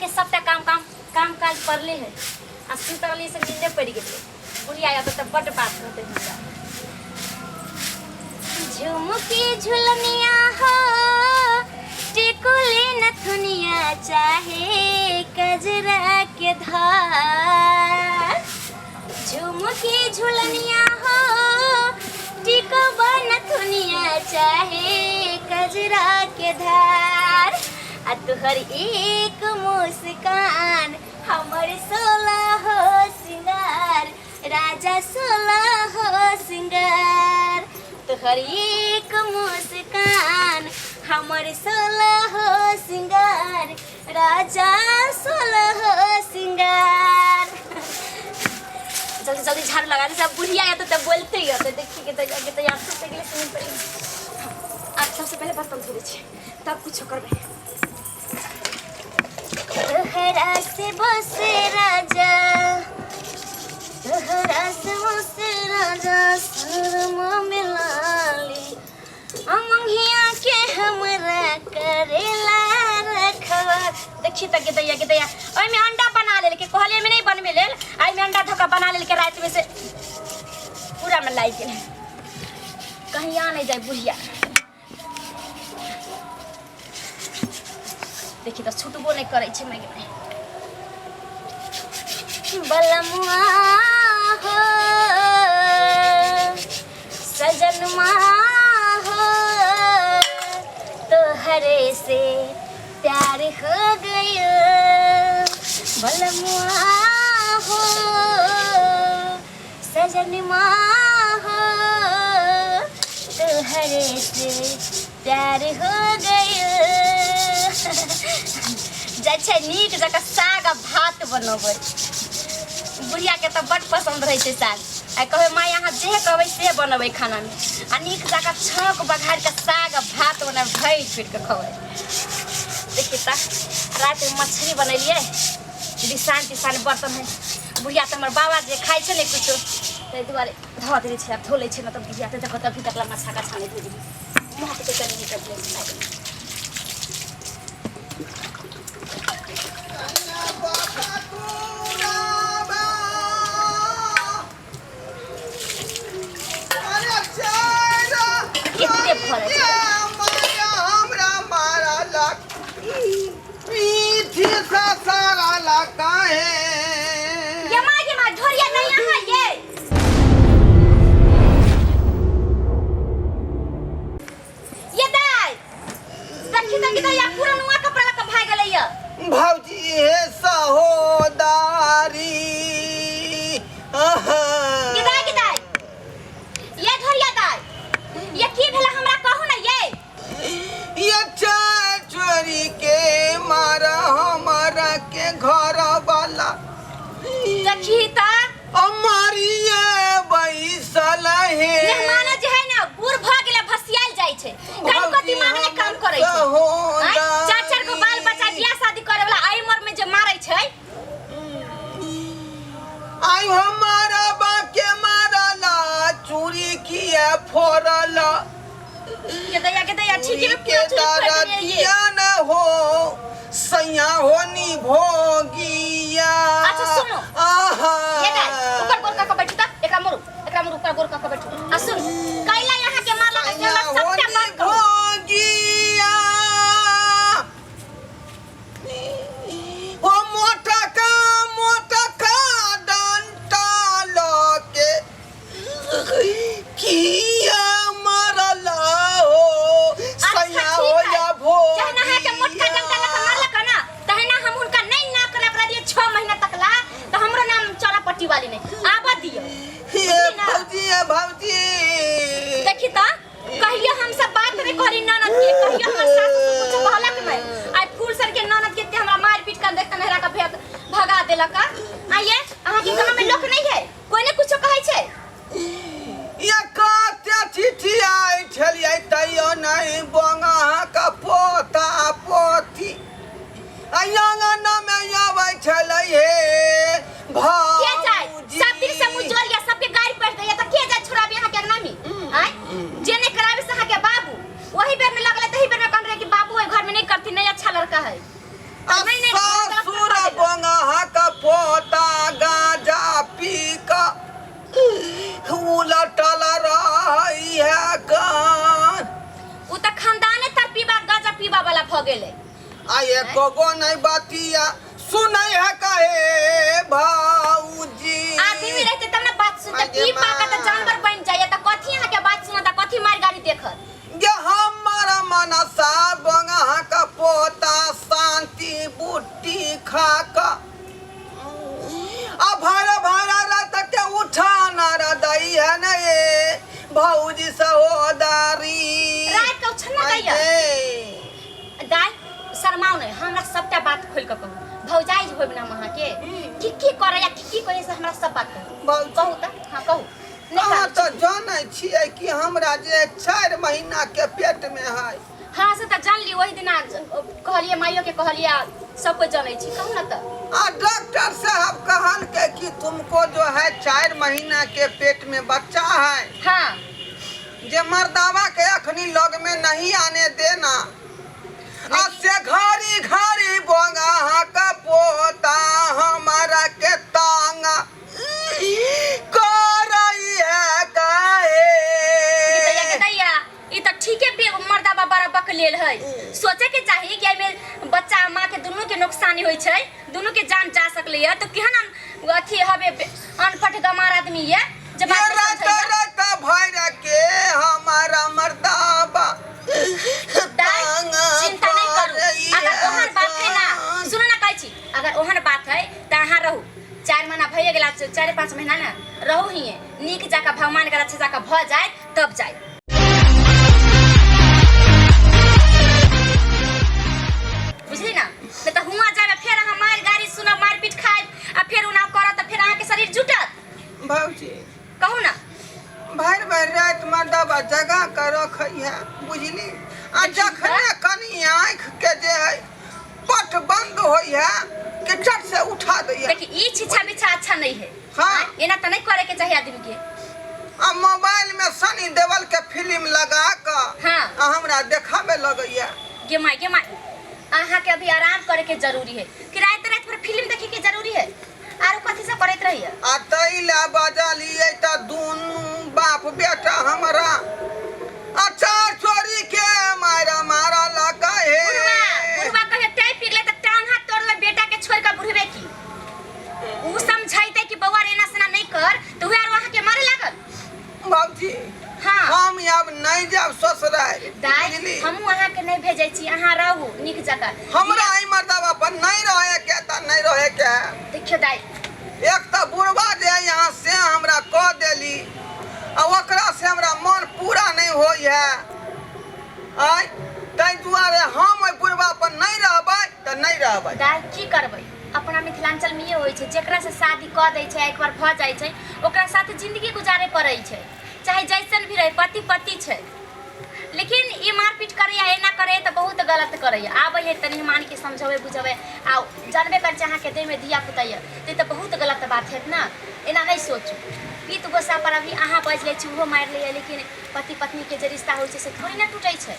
के सबटा काम काम काम काज पड़ले है आ सुतल से नींदे पड़ि गेलै। बुढ़िया आयत तऽ बड्ड बात कहतै हमरा। झुमकी झुलनिया हो, टिकुली नथुनिया, चाहे कजरा के धार। झुमकी झुलनिया हो, टिकबा नथुनिया, चाहे कजरा के धार। आ तुहर एक मुस्कान हमर 16 हो सिंगार, राजा 16 हो सिंगार। तोहर एक मुस्कान हमर 16 हो सिंगार, राजा 16 हो सिंगार। जल्दी जल्दी झाड़ू लगा दे। सब बुढ़िया आया तो बोलते ही होते। देखी के तो के तो यार सुते गेलै सुन पड़ी। आब सबसे पहले बर्तन धो दै छियै, तब कुछो करबै। तोहरा से बस राजा, तोहरा से बस राजा, शर्मा मिलाली अमंगिया के हमरा करेला रखवा। देखी त के दैया के दैया ओहिमे अंडा बना लेल के कहलिए में नहीं बनबे लेल, एहिमे अंडा धोखा बना लेल के रात में से पूरा में लागि गेल। कहीं आ नहीं जाए बुढ़िया। देखी तऽ छुटबो नहि करै छै। माय बलमुआ हो, सजनमा हो, तोहरे से प्यार हो गयो। बलमुआ हो, सजनमा हो, तोहरे से प्यार हो गयो। जाइ छै नीक जकाँ साग आ भात बनबै। बुढ़ियाके तऽ बड्ड पसन्द रहै छै साग। आ कहबै, माय, अहाँ जे कहबै से बनबै खानामे। आ नीक जकाँ छौंक बघारि कऽ साग आ भात बनाबै, भरि पेट कऽ खबै। देखिए तऽ रातिमे मछली बनेलियै। बिसान तिसान बर्तन है। बुढ़िया तऽ हमर बाबा जे खाइ छै ने कुछो, ताहि दुआरे धऽ देने छै। आब धो लै छै ने तऽ बुढ़िया तऽ देखत अभी तक मछा का छाने धो देली। महक तऽ कनि निकल गेलै। कते भरल छै। हमरा मारलक पीठी से सारा काहे? ये माँ, ये माँ, ढोरिया नहीं यहाँ ये। ये दाई, देखी देखी तो या पूरा नुआ कपड़ा लगा भाग गेलै ये। भौजी हे सहोदारी, आहा। ये दाई, ये दाई, ये ढोरिया दाई, ये की भेला हमरा कहू ना ये। ये चोरी के मारा हमारा के घर वाला। देखी ता। अमारिये बैसल हे। मेहमान जे है ना बूढ़ भ गेलै, भसियाल जाइ छै, कनिको दिमाग नहि काम करै छै। आँय? चार चार गो बाल बच्चा, बियाह शादी करे वाला, एहि उम्र में जे मारै छै। आई हमारा बाके मारला, चूड़ी किया फोड़ला? के दैया, के दैया, ठीक है। के पूरा चूड़ी फोड़ देने ये। दादा न हो सैया हो नी भोगिया। अच्छा, सुनो। आहा। ये दाई, ऊपर गोर का बैठू त एकरा मोरू, एकरा मोरू, ऊपर गोर का बैठू। आ सुन, कैला यहाँ के मारला है? सैया हमरा हो सबटा नी बात कहू। भोगिया ओ मोटका मोटका डंटा लके किया मारला हो? अच्छा, सैया ठीक हो है। या जहन अहाँ के मोटका डंटा लऽ कऽ मारलक ना, तहना हम हुनका नहीं ना करे ओकरा दिए 6 महीना तक ला तो हमरो नाम चौरा पट्टी वाली नहीं आबऽ दियौ। हे बुझली ना? भौजी, हे भौजी। देखी त, कहियो हम सब बात नहीं करी ननद के, कहियो हमर सासु से कुछ कहलक नहीं। आइ फूल सर के ननद के हमरा मार पीट कर देखते नहरा के भेद भगा देलक। आ ये अहाँ के गांव में लोक नहीं है, कोई ने कुछो कहै छै? ये कते चिट्ठी आइ छलियै, तैयो नहीं बोंगा का पोता पोती अंगना में आबै छलै हे। के जाय? भौजी। सब दिन से मुँह जोड़ या सबके गाड़ी पढ़ दैया त के जाय छोड़ाबे अहाँ के अंगना में? आय जे नहीं कराबे से अहाँ के बाबू वही बेर में लगले, तही बेर में कहन रहे कि बाबू ओहि घर में नहीं करती, नहीं अच्छा लड़का है। आ नहीं, नहीं, सासुर भऽ गेलै। आ एको गो नहीं बतिया सुनै है कहे भौजी। आदमी रहते तब ना बात सुनते। आगे पी पा के त माँ। जानवर बन जाइए त कथी अहाँ के बात सुनत आ कथी मार गाड़ी देखत। जे हमर मनसा बंगा का पोता शांति बूटी खा क आ भर भर रात के उठाना रदई है न ये भौजी सहोदरी। रात के उछलना दैया। अरे, दाई शर्माओ नहीं, हमरा सबटा बात खोल के कहू। भौजाई जे होब ना हम अहाँ के की करे या की की करे से हमरा सब बात कहू। भौजी। कहू त, हां कहू। नहीं अहाँ कहू। तऽ जानै छियै कि हमरा जे 4 महीना के पेट में है। हाँ से त जान ली, वही दिना कहलिए माइयो के कहलिए, सब कोई जानै छी। कहू ना त। आ डॉक्टर साहब कहल के कि तुमको जो है 4 महीना के पेट में बच्चा है। हाँ। जे मर्दावा के अखनी लग में नहीं आने देना। आ से घड़ी घड़ी बोंगा का पोता हमारा के तांगा करई है काहे। दैया के दैया, ई त ठीके बे मर्दाबा बड़ा बकलेल है। सोचे के चाही कि एमे बच्चा माँ के दुनू के नुकसान होई छै, दुनू के जान जा सकले है, तो केहन अथी हबे अनपढ़ गमार आदमी ये जे ये बात नहीं रात समझैया। रात भर के हमारा मर्दाबा दाई, चिंता नहीं करू। अगर ओहन बात है ना, सुनो ना कहै छी, अगर ओहन बात है त अहाँ रहू। 4 महीना भइए गेला, 4-5 महीना ना रहू हिए, नीक जाका भगवान के अच्छा जाका भ जाए तब जाए। बुझली ना? नहीं तो हुआ जाए फिर अहाँ मार गाड़ी सुनब, मारपीट खाएब आ फिर ओना करत त फिर अहाँके शरीर जुटत। भौजी कहू ना। भरि भरि राति मर्दाबा जगा के रखै है बुझली। आ जखने कनी आँखि के जे है पट बंद होई है कि चट से उठा दैया। देखी ई छिछा बिछा अच्छा नहीं है। हाँ। एना त नहीं करे के चाहिए आदमी के। आ मोबाइल में सनी देवल के फिल्म लगा क हाँ। आ हमरा देखाबे लगैया। गे माय गे माय, अहाँ के अभी आराम करे के जरूरी है कि रात रात भर फिल्म देखे के जरूरी है? आरो कथी सब करैत रहिए? आ तैला बजलियै त दुनू बाप बेटा हमरा अचार चोरी के मारा मारा लगा हे। बुढ़वा बुढ़वा कहे टाइप पी गेलै त टांग हाथ तोड़ देबै बेटा के छोड़ के बुढ़वे की। उ समझैते कि बौआ रे एना सेना नहीं कर त उहे आरो अहाँ के मारे लागल। बाबूजी हाँ। हम अब नहीं जाब ससुराल। दाई बुझली? हमहूँ अहाँ के नहीं भेजै छी, अहाँ रहू नीक जकाँ। हमरा ई मर्दबा पर नहीं रहे के त नहीं रहे के है। देखियो दाई, एक त बुढ़वा जे यहाँ से हमरा कह देली आ ओकरा से हमरा मन पूरा नहीं होई है। आय ताहि दुआरे हम ओहि बुढ़वा पर नहीं रहबै त नहीं रहबै। दाई की करबै, अपना मिथिलांचल में ये होइ छै जेकरा से शादी कऽ दै छै एक बार भऽ जाइ छै ओकरा साथ जिंदगी गुजारे पड़ै छै, चाहे जैसन भी रहे, पति पति छै। लेकिन ई मारपीट करैया एना करैया तऽ बहुत गलत करैया। आबै है तनी मान के समझबै बुझबै आ जानबे करै छै अहाँके देहमे धिया पुता यऽ, तऽ ई तऽ बहुत गलत बात हैत ना। एना नहीं सोचू। पीत गोस्सा पर अभी अहाँ बाजि लै छी ओहो मारि लैया, लेकिन पति पत्नी के जे रिश्ता होइ छै से थोड़ी ना टूटै छै।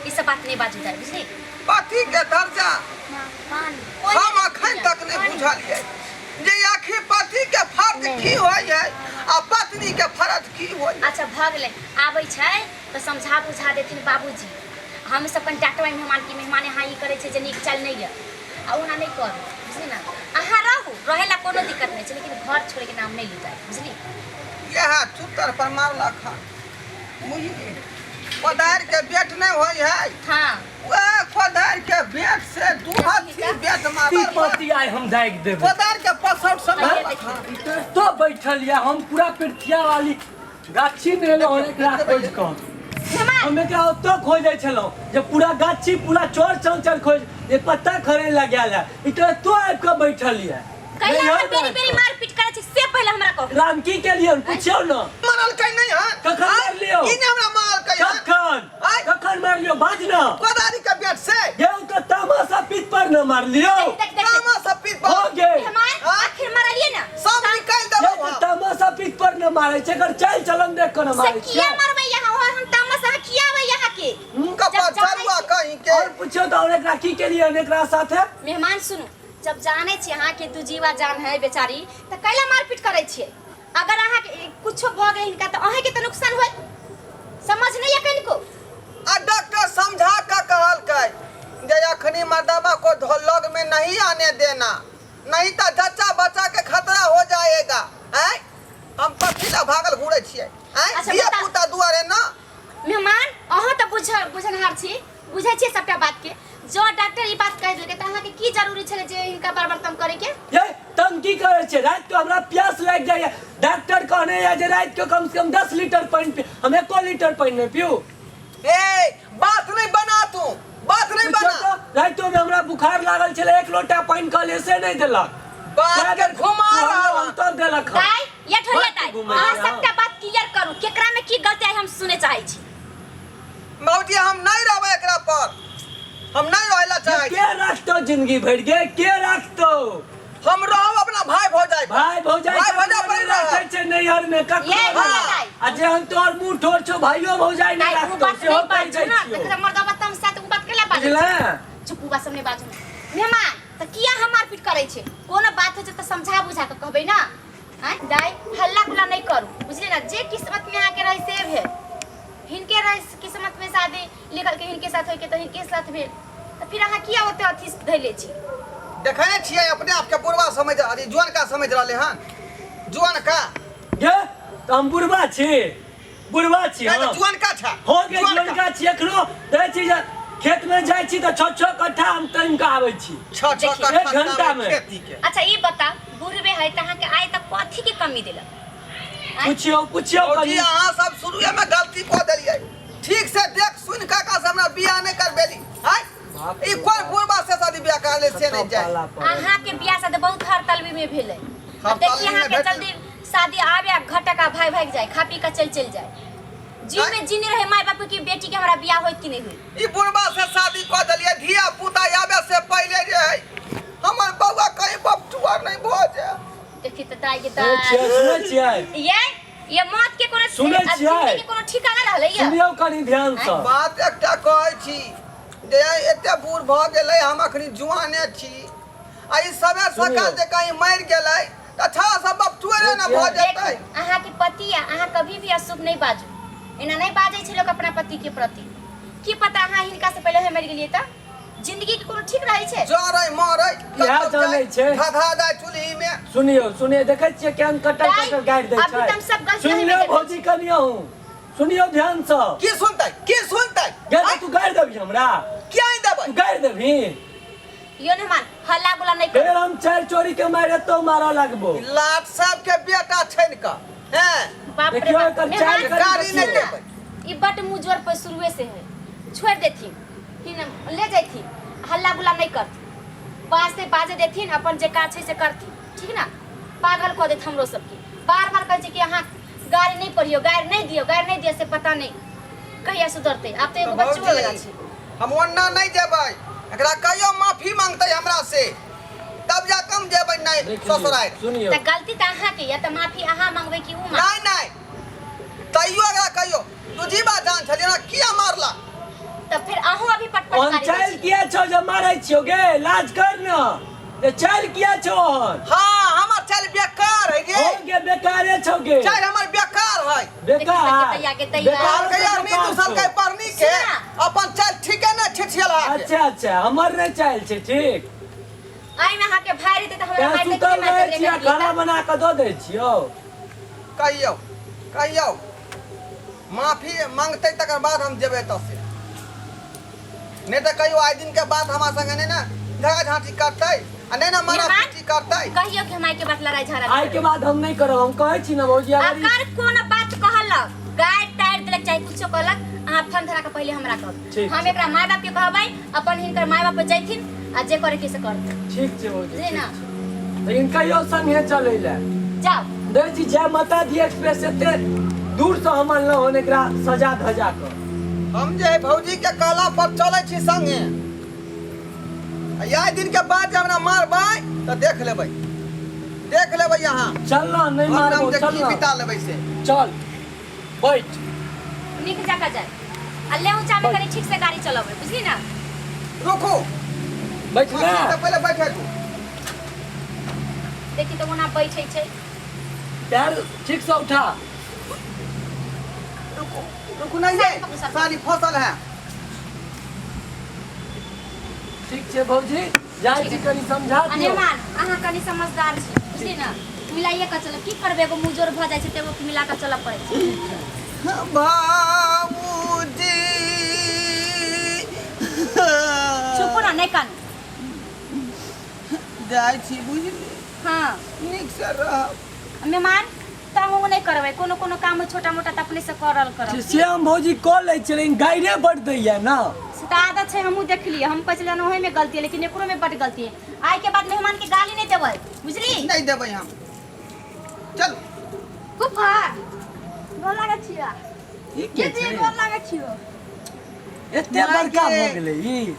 ई सब बात नहीं बाजू दाइ, बुझली? पति के दर्जा हम अखन तक नहीं बुझलियै जे आखिर पति के फर्ज की होइ है आ पत्नी के फर्ज की होइ। अच्छा भऽ गेलै, आबै छै तऽ समझा बुझा देथिन बाबूजी। हम सब कनि डाँटबै मेहमान की मेहमान यहाँ ई करै छै जे नीक चालि नहि यऽ आ ओना नहि करू, बुझली ना? अहाँ रहू, रहै ला कोनो दिक्कत नहि छै, लेकिन घर छोड़ैके नाम नहि लिअ दाइ, बुझली? इएह चुत्तर पर मारलक हन बुझली। कोदारि के बेट नहीं होई है। हाँ। वह कोदारि के बेट से दू हाथी बेट मारल। पति आइ हम दागि देबै। कोदारि के पसौट से मारलक हन। तो बैठल या हम पूरा पृथिया वाली गाछी में एलहुँ हन एकरा खोजि कऽ। हम एकरा ओतऽ खोजै छलहुँ जे पूरा गाछी पूरा चोर चौचर खोज जे पत्ता खड़े लगायल है, ई तो एतो आबि कऽ बैठल यऽ। कैला अहाँ बेरी बेरी मारपीट करै छी से पहिले हमरा कहू। राम की केलियन पूछियौ न। मारल कै नहीं हन? कखन मारलियौ? ई ने हमरा मारल कै हन? कखन? आय। कखन मारलियौ बाज न। कोदारी के बेट से। गेहूं के तामाशा पीठ पर न मारलियौ। देख, देख, देख। तामाशा पीठ पर। हो गेल। मेहमान, हाँ? आखिर मारलियै न? सब निकालि देबौ ये हम। तामाशा पीठ पर न मारै छै, एकर चालि चलन देख कऽ न से मारै किया छै। मारबै यहाँ? और हम तामस अहाँ किया आबै यहाँ के? कपार जब जानै चरुआ छी- कहीं के। और पूछियौ तऽ और एकरा की केलियै हन एकरा साथे? मेहमान सुनू, जब जानै छी अहाँ के दू जीवा जान है बेचारी तऽ कैला मारपीट करै छियै? अगर अहाँ के कुछो भऽ गेल हिनका तऽ अहें के तऽ नुकसान होयत, समझ नहीं है कनिको? आ डॉक्टर समझा कऽ कहलकै जे अखनी मर्दाबा को लग में नहीं आने देना, नहीं तो जच्चा बच्चा के खतरा हो जाएगा। हैं, हम कथी ला भागल घूरे छियै? हैं, अच्छा, धिया बता- पुता दुआरे ना। मेहमान, अहाँ तऽ बुझ बुझनहार छी, बुझै छियै सबटा बात के। जो डॉक्टर ई बात कहि देलकै तऽ अहाँके की जरूरी छलै जे हिनका बार बार तंग करे के? ये तंग की करै छै? राति को हमरा प्यास लागि जाइए, डॉक्टर कहने यऽ जे राति को कम से कम 10 लीटर पानि पी, हम एको लीटर पानि नहि पीऊ। ए, बात नहीं बना तू, बात नहीं बुझियौ बना। तऽ रातिो में हमरा बुखार लागल छलै, एक लोटा पानि कहलियै से नहि देलक। बात के घुमा रहल हम तब देलक हन। दाइ या ठोरिया दाइ, घुमै अहाँ छै, हँ। सबटा बात क्लियर करू, केकरा में की गलती है हम सुने चाहै छी। बाबूजी, हम नहीं रहबै एकरा पर, हम नहीं रहै ला चाहै छी। के रखतो जिंदगी भरि गे, के रखतो? हम रहब अपना भाई भौजाई पर। भाई भौजाई भाई भौजाई ककरो पर नहि रहब। राखै छै नैहर में ककरो ये नहि। भौजाई। आ जे हम तोहर मुंह ठोर छौ, भाइयो भौजाई नहि दाइ, उ राखतो बात सेहो नहि कहि बाजू दै ना, छियौ। देखै मर्दबा तमसा तऽ उ बात केला बाजै बुझले? छै? चुप, उ बात सब नहि बाजू। मेहमान, तऽ किया हम मारपीट करै छै? कोनो बात होइ छै तऽ समझा बुझा कऽ कहबै ना। आँय दाइ, हल्ला गुल्ला नहि करू, बुझलियै ना? जे किस्मत में अहाँके रहै से भेल। हिनके रहै किस्मत में शादी लिखल के हिनके साथ होइके तऽ हिनके साथ भेल, तऽ फिर अहाँ किया ओते अथी धैले छी? देखै छियै अपने आपके बुढ़वा समझ, अरे जुअनका समझ रहले हन, जुअनका। गे तऽ हम बुढ़बा छी, बुढ़बा छी। नहीं, हँ। जुअनका छा। हो गे। जुअनका। जुअनका छी एखनो। देखै छी जे खेत में जाइ छी तऽ 6 6 कट्ठा हम टाइम के आबै छी। 6 6 देखिए, कट्ठा एक घंटा में। खेती के। अच्छा ई बता, बुढ़बे है तऽ अहाँके आइ तक कथी के कमी देलक? आँय? पुछियौ, पुछियौ भौजी, कनी। अहाँ सब शुरुए में गलती कऽ देलियै। ठीक से देख सुन काका से हमरा बियाह नहि करबेली। आँय, बाप ई रे कोन बाप। बुढ़बा से शादी बियाह कर ले से नहीं जाए। पाला पड़ल। अहाँके बियाह शादी बहुत हड़तालवी में भेलै। आ हड़ताली देखी में अहाँके भेटल। जल्दी शादी आबे आ घटक आ भाग भाग जाए, खा पी कऽ चलि चलि जाए। जी में जीने रहे माय बाप की बेटी के हमरा बियाह होइत कि नहीं होइत। ई बुढ़बा से शादी कऽ देलियै, धिया पुता आबे से पहिले जे है हमर बौआ कहीं बपटुआ नहीं भऽ जाए। देखी तऽ दाइ के सुनै छियै? दाइ, सुनै छियै? ये मौत के कोनो सुनै आ छियै? जिंदगी के कोनो ठिकाना रहलै ये। सुनियौ कनी ध्यान से। बात एकटा कहै छी जे एते बूढ़ भऽ गेलै, हम अखनी जुआने छी, आ ई सबे सुनियौ। सकल जे कहीं मरि गेलै तऽ अच्छा सब बपटुए ने भऽ जेतै। देखू, अहाँके पति आ अहाँ कभी भी अशुभ नहीं बाजू, एना नहीं बाजै छै लोक अपना पति के प्रति। की पता अहाँ हिनका से पहिले मरि गेलियै तऽ जिंदगी के कोनो ठीक रहै छै? जरै मरै इएह जानै छै। धधा जाय चूल्ही में। सुनियौ, सुनियौ, देखै छियै केहन कटर दाइ, कटर गारि दै अभी छै। तऽ हम सब गलती सुनियौ हमे देखै भौजी, कनी अहूँ सुनियौ ध्यान से। की सुनतै, की सुनतै? गे तऽ तू गारि देबही हमरा? किया नहि देबै? तू गारि देबही? यो मेहमान, हल्ला गुल्ला नहीं करू। फेर हम चारि चोरी के मारे तो मारऽ लगबो। लाट साहब के बेटा छैन का हैं। बाप रे देखियौ बाप। एकर मेहमान, चाल कनी गाड़ी नहि देखियौ। देबै। ई बड मुँहजोर पर शुरुए से है, छोड़ देथिन, हिन ले जैथिन, हल्ला गुल्ला नहीं करथिन, बाजते बाजे देथिन, अपन जे काज छै से करथिन, ठीक ना? पागल कऽ देत हमरो सबके। बार बार कहै छै कि अहाँ गाड़ी नहीं पढ़ियौ, गाड़ी नहीं दियौ, गाड़ी नहीं दियौ, से पता नहीं कहिया सुधरतै। आब तऽ एगो बच्चो होय वला छै। हम ओन्ना नहीं जेबै, एकरा कहियो माफी मांगतै हमरा से तब जा कम जेबै। नहीं देख लियौ, ससुराल। सुनियौ। तऽ गलती तऽ अहाँके यऽ, तऽ माफी अहाँ मांगबै कि उ मांगतै? नहीं नहीं, तैयो एकरा कहियो तू जीवा जान छली, हमरा किया मारला? तऽ फेर अहूँ अभी पटपट ओहन गाड़ी दै चालि छी। किया छौ जे मारै छियौ गे? लाज कर न, जे चालि किया छौ ओहन? हाँ, हमर चालि बेकार है गे। हो गे, बेकारे छौ गे। चालि हमर बेकार है। बेकार। देखी तैया के तैया। बेकार कहलकै यार से नी बेकार दूसल छौ। के पढ़नी के सुना। अपन चालि ठीके ने छिछियल है। अच्छा अच्छा, हमर नहि चालि छै ठीक। एहिमे अहाँके भाय रहितै तऽ हमरा तें मारितै कि सुतल नहि रहै मारितै? छियै, खाना बना कऽ दऽ दै छियौ। कहियौ, कहियौ माफी मांगतै तकर बाद हम जेबै एतऽ से, नहि तऽ कहियो आइ दिन के बाद हमरा संगे नहि ने झगड़ा झाँटी करतै आ नहि ने मारा मेहमान? पीटी करतै। कहियो कि हम आइ के बाद लड़ाई झगड़ा आइ के बाद हम नहि करब, हम कहै छी ने भौजी, अगर ई- अगर कोनो बात कहलक, गारि तारि देलक, चाहे कुछो कहलक, अहाँ फोन धरा के पहिले हमरा कहब। ठीक हम छै। एकरा माय बाप के कहबै, अपन हिनकर माय बाप जैथिन आ जे करे के से करतै। ठीक छै भौजी, बुझलियै ठीक ने? छै, लेकिन कहियो संगे चलै लए। जाउ। देखै छी जय माता दी एक्सप्रेस एते दूर से हम अनलहुँ हन एकरा सजा धजा कऽ। हम जे है भौजी के कहला पर चलै छी संगे, आ आइ दिन के बाद जे हमरा मारबै तऽ देख लेबै, देख लेबै अहाँ। चल ना, नहि हम मारबो, जे चल की ना। बिता लेबै से। चल बैठ। नीक जकाँ जाय आ ले ऊँचा में कनी ठीक से गाड़ी चलाबै, बुझली ना? रुकू। बैठ ना। तऽ पहिले बैठे तू। देखी तऽ ओना बैठै छै। पैर ठीक से उठा। रुकू, रुकू, नहीं ये सारी फसल है। ठीक छै भौजी, जाइ छी कनि समझा आ दियौ। मेहमान अहाँ कनि समझदार छी, बुझलियै ने, मिलाइए कऽ चलब। की करबै, एगो मुँहजोर भऽ जाइ छै तऽ एगो मिला कऽ चलऽ पड़ै छै। बाबूजी। चुप ना, नहि कानू। जाइ छी, बुझली? हाँ। नीक से रहब। मेहमान, तंग उंग नहि करबै, कोनो कोनो काम छोटा मोटा तऽ अपने से करल करब। से हम भौजी कऽ लै छियै, लेकिन गाइरे बड्ड दैया ना। से तऽ आदत छै, हमहूँ देखलियै। हम कहै छलियै ओहिमे गलती है, लेकिन एकरोमे बड्ड गलती है। आइ के बाद मेहमान के गाली नहि देबै, बुझली? नहि देबै हम, चल। फूफा, गोर लागै छियै। ई के दीदी, छै? गोर लागै छियो। एते बड़का भऽ गेलै ई?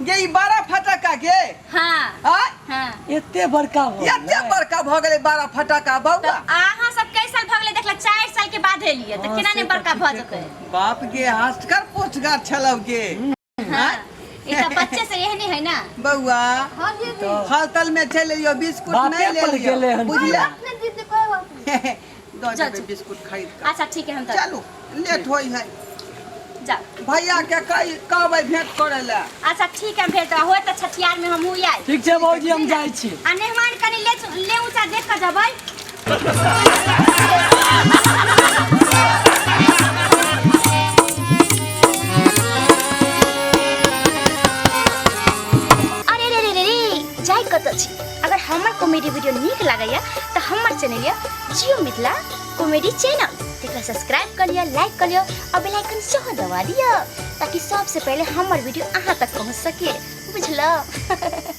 गे, ई बड़ा फटका गे। हाँ। आय? हाँ। एते बड़का भऽ एते गेलै? बड़का भऽ गेलै बड़ा फटका तऽ बौआ। अहाँ सब कै साल भऽ गेलै देखला? 4 साल के बाद एलियै तऽ हाँ, केना से नहि तऽ बड़का भऽ ठीके जेतै? बाप गे, हसकर पोछगर छलौ गे। हाँ, ई तऽ बच्चे से एहने है ना। बौआ। हाँ दीदी। तऽ फल तल में चलि अइयो, बिस्कुट बापे नहीं ले पर लियो, गेलै हन। बुझला? अपने दीदी, कोई बात नहीं। दऽ जा, देबै जा। बिस्कुट खरीद कऽ। अच्छा ठीक है, हम तऽ चलू, लेट होइ है। जाओ। भैया के कहि कहबै भेंट करै लए। अच्छा ठीक है, हम भेज देबै। होय तऽ छठियार में हमहूँ आयल। ठीक छै भौजी, हम जाइ छी। आ मेहमान, कनि ले ले ऊँचा देख कऽ जेबै। अरे रे रे रे रे, जाय कतऽ छी? अगर हमर कॉमेडी वीडियो नीक लागैया तऽ हमर चैनल यऽ जियो मिथिला कॉमेडी चैनल, तेकरा सब्सक्राइब कऽ लिअ, लाइक कऽ लिअ और बेल आइकन सेहो दबा दिअ, ताकि सबसे पहिले हमर वीडियो अहाँ तक पहुँच सके, बुझलौ?